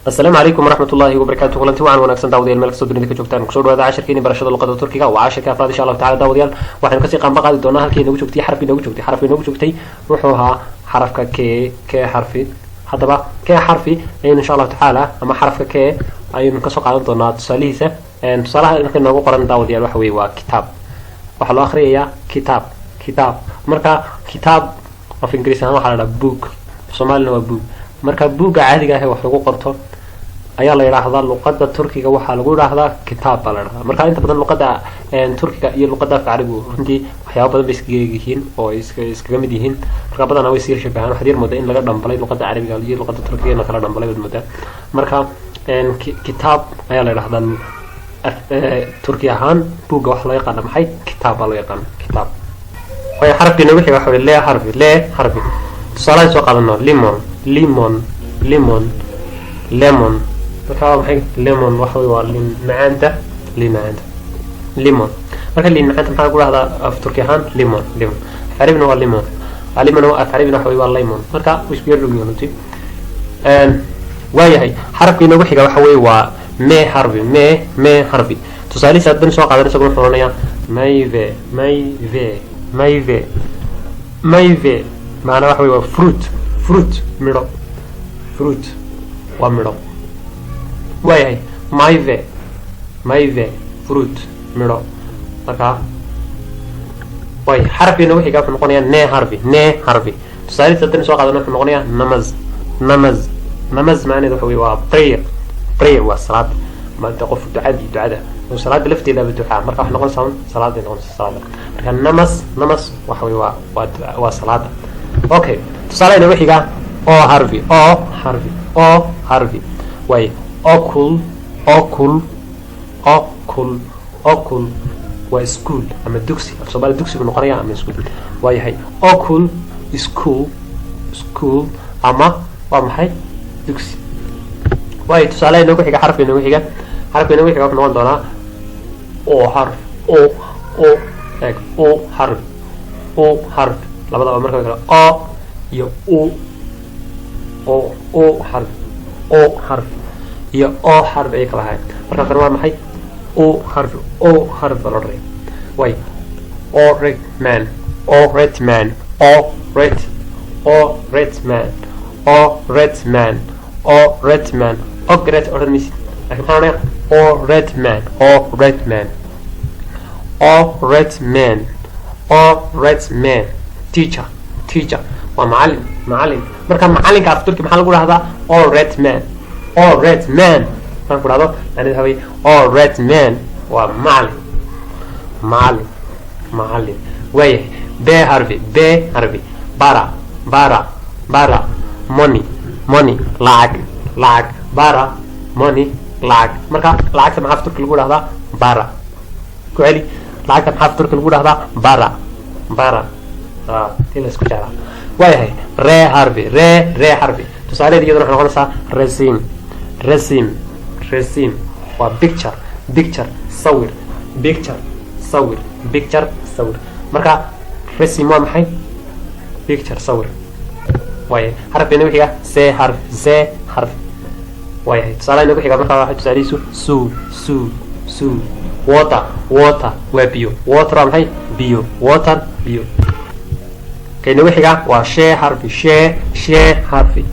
Asalaamu calaykum waraxmat ullahi wabarakaatu. Kulanti wacan wanaagsan, daawadayaal, meel kastoo dunida ka joogtaan. Kusoo dhawaada cashirkeeni barashada luqada Turkiga. Waa cashirka afraad, insha Allahu tacala. Daawadayaal, waxaynu kasii qaanba qaadi doonaa halkii inoogu joogtay xarafkii inoogu joogtay. Xarafkii inoogu joogtay wuxuu ahaa xarafka K, K xarfi. Haddaba K xarfi ayaynu, insha Allahu tacaala, ama xarafka K ayaynu kasoo qaadan doonaa tusaalihiisa. Tusaalaha marka inoogu qoran, daawadayaal, waxa weye waa kitaab. Waxaa loo akhriyayaa kitaab, kitaab. Marka kitaab af Ingiriis ahaan waxaa la dhaha book, Soomaalina waa buug. Marka buugga caadiga ah ee wax lagu qorto ayaa la yidhaahdaa. Luqada Turkiga waxaa lagu yidhaahdaa kitaab baa la dhahdaa. Marka inta badan luqada Turkiga iyo luqada afka Carabigu runtii waxyaaba badan bay iskaga egyihiin oo iskaga mid yihiin. Marka badanaa way sii shabahaan. Waxaad yar moodaa in laga dhambalay luqada Carabiga iyo luqada Turkiga in la kala dhambalay baad moodaa. Marka kitaab ayaa la yidhahdaa Turki ahaan. Buugga waxa loo yaqaana maxay? Kitaab baa loo yaqaana, kitaab. Waayo, xarafkii noogu xiga waxa wey L xarfi, L xarfi. Tusaalahan soo qaadano: limon, limon, limon, lemon. Marka waa maxay lemon? Waxa wey waa liin macaanta, liin macaanta, limon. Marka liin macaanta maxaa lagu dhahdaa af Turki ahaan? Limon, limon. Af Carabina waa limon, limon. Af Carabina waxa wey waa lemon. Marka way isku yar dhow yihiin runtii. Waayahay, xarafkii noogu xiga waxa wey waa M xarfi, M, M xarfi. Tusaalihiisa haddana soo qaadan, isagu wuxuu odhanayaa meyve, meyve, meyve, meyve. Macnaa waxa wey waa fruit, fruit, midho, fruit waa midho. Waayahay, meyve, meyve, fruit, midho. Marka way xarafkii noogu xiga wuxuu noqonayaa N xarfi, N xarfi. Tusaalihiisa haddana soo qaadana, wuxuu noqonayaa namaz, namaz, namaz. Macnaheedu waxa wey waa prayer, prayer waa salaad. Maanta qof ducadii, ducada salaada lafteedaaba ducaa. Marka waxay noqonaysaa un salaaday noqonaysaa, salaada. Marka namaz, namaz waxa wey waa waa salaada. Okay, tusaale inoogu xiga O harfi, O harfi, O harfi way okul, okul, okul, okul waa school ama dugsi. Af Soomaali dugsi buu noqonaya ama school. Waayahay, okul, school, school ama waa maxay? Dugsi. Waayo, tusaale inoogu xiga, xarafka inoogu xiga, xarafka inoogu xiga wuxuu noqon doonaa O xarf, O, O. Eeg, O xarf, O xarf. Labadaba marka kale O iyo U, O, O xarf, O xarf iyo O xarf ayay kala ahayn. Marka kan waa maxay? O xarf, O xarf baa la odhanaya. Way öğretmen, öğretmen, öğret, öğretmen, öğretmen, öğretmen. Ogret odhan maysid, lakin maxaa odhanaya? Öğretmen, öğretmen, öğretmen, öğretmen. Teacher, teacher waa macalin, macalin. Marka macalinka af Turki maxaa lagu dhahdaa? Öğretmen, öğretmen. Markaan ku dhahdo, yani waxa wey öğretmen waa macalin, macalin, macalin. Waayahay, B harfi, B harfi. Para, para, para, money, money, lacag, lacag. Para, money, lacag. Marka lacagta maxaa af Turki lagu dhahdaa? Para. Ku celi, lacagta maxaa af Turki lagu dhahdaa? Para, para. Tii la isku jeclaa. Waayahay, R harfi, R, R harfi. Tusaaleed iyaduna waxay noqonaysaa resim, resim, resim waa picture, picture, sawir, picture, sawir, picture, sawir. Marka resim waa maxay? Picture, sawir. Waayahay, xarafka inagu xiga C xarf, C xarf. Waayahay, tusaalaha inagu xiga marka waxay tusaalihiisu su, su, su, water, water waa biyo. Water waa maxay? Biyo. Water, biyo. Ka inagu xiga waa Ş xarfi, Ş, Ş xarfi,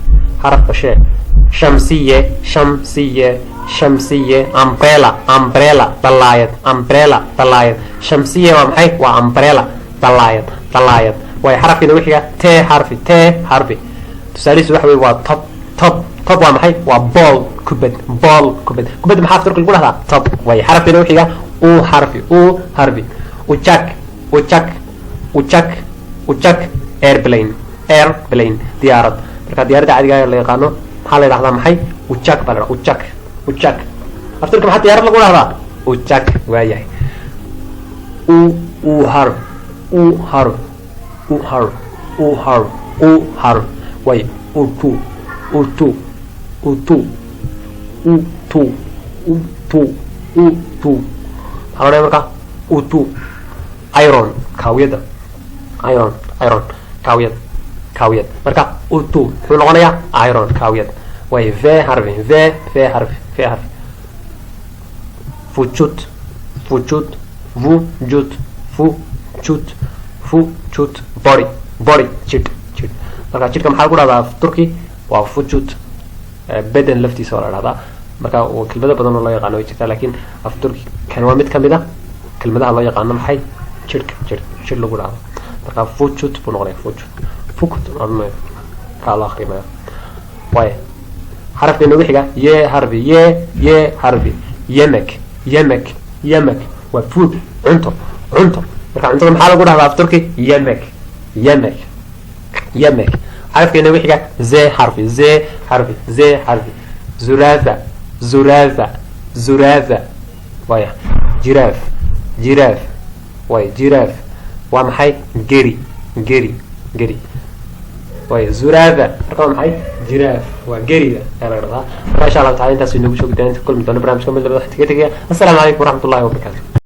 xarafka Ş. Şemsiye, şemsiye, şemsiye, umbrella, umbrella, dalaayad, umbrella, dalaayad. Şemsiye waa maxay? Waa umbrella, dalaayad, dalaayad. Way xarafka inagu xiga T xarfi, T xarfi. Tusaalihiisu waxa wey waa top, top. Top waa maxay? Waa ball, kubad, ball, kubad. Kubad maxaa Turki lagu dhahdaa? Top. Way xarafka inagu xiga U xarfi, U xarfi. Uçak, uçak, uçak, uçak, airplane, airplane, diyaarad. Marka diyaaradda caadiga la yaqaano maxaa la yidhahdaa? Maxay? Uçak baa la dhahdaa, uçak, uçak. Af Turki maxaa diyaarad lagu dhahdaa? Uçak. Waayahay, U, U harf, U harf, U harf, U harf, U harf. Way utu, utu, utu, utu, utu, utu. Maxaa la odhanaya marka utu? Iron, kaawiyada, iron, iron, kaawiyad, kaawiyad. Marka utu muxuu noqonayaa? Iron, kaawiyad. Way V harfi, V, V harfi, V harfi. Vücut, vücut, vücut, vücut, vücut. Body, body, jidh, jidh. Marka jidhka maxaa lagu dhahdaa af Turki? Waa vücut. Beden laftiisa waa la dhahdaa. Marka kelmado badan oo loo yaqaano way jirtaa, laakiin af Turki kan waa mid kamid a kelmadaha loo yaqaano maxay? Jidhka, jidh, jidh lagu dhahdo. Marka vücut buu noqonaya, vücut, vukut odhanayo kaa loo akrimaya. Waaya, xarafka inoogu xiga Y harfi, Y, Y harfi. Yemek, yemek, yemek. Waa food, cunto, cunto. Marka cuntada maxaa lagu dhahdaa af Turki? Yemek, yemek, yemek. Xarafka inoogu xiga Z harfi, Z harfi, Z harfi. Zürafa, zürafa, zürafa. Waaya, giraffe, giraffe. Waaya, giraffe waa maxay? Geri, geri, geri. Waaya, zürafa marka waa maxay? Giraffe waa geriga ayaa laga dhahdaa. Marka insha Allahu tacala intaas inoogu joogi doona. Inta kulmi doono barnaamijka mid labada, waxaan kaga tegaya assalaamu calaykum waraxmat ullahi wabarakaatu.